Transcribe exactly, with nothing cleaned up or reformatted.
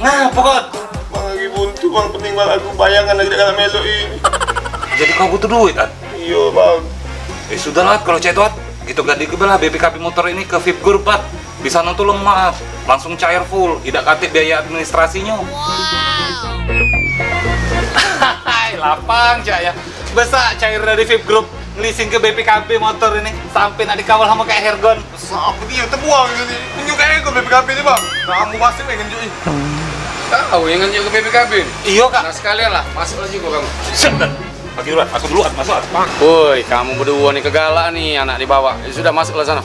Nah, pokok. Bang, lagi buntu, Bang. Pening banget aku. Bayangan lagi dak kalah melok ini. Jadi kau butuh duit, At? Iyo, Bang. Eh, sudahlah, kalau cak itu, At. Gitu gadi ke belah B P K B motor ini ke Vip Group, At. Di sana tuh lemak, At. Langsung cair full, idak katik biaya administrasinyo. Hai, lapang, Cak, ya. Besak cair dari Vip Group, ngelising ke B P K B motor ini, sampai nak dikawal sama kayak Hergon. Sapu dia terbuang ini. Tunjuk kayak ikut B P K B ni, Bang. Kamu masuk yang ngenjuk ni. Kau yang ngenjuk ke B P K B ni? Iyo, Kak. Nah, sekalian lah, masuklah juga kamu. Siap, Dan. Bagi duluan, masuk duluan, masuk. Woi, kamu berdua ni kegalak ni, anak dibawa. Ya sudah, masuklah sana.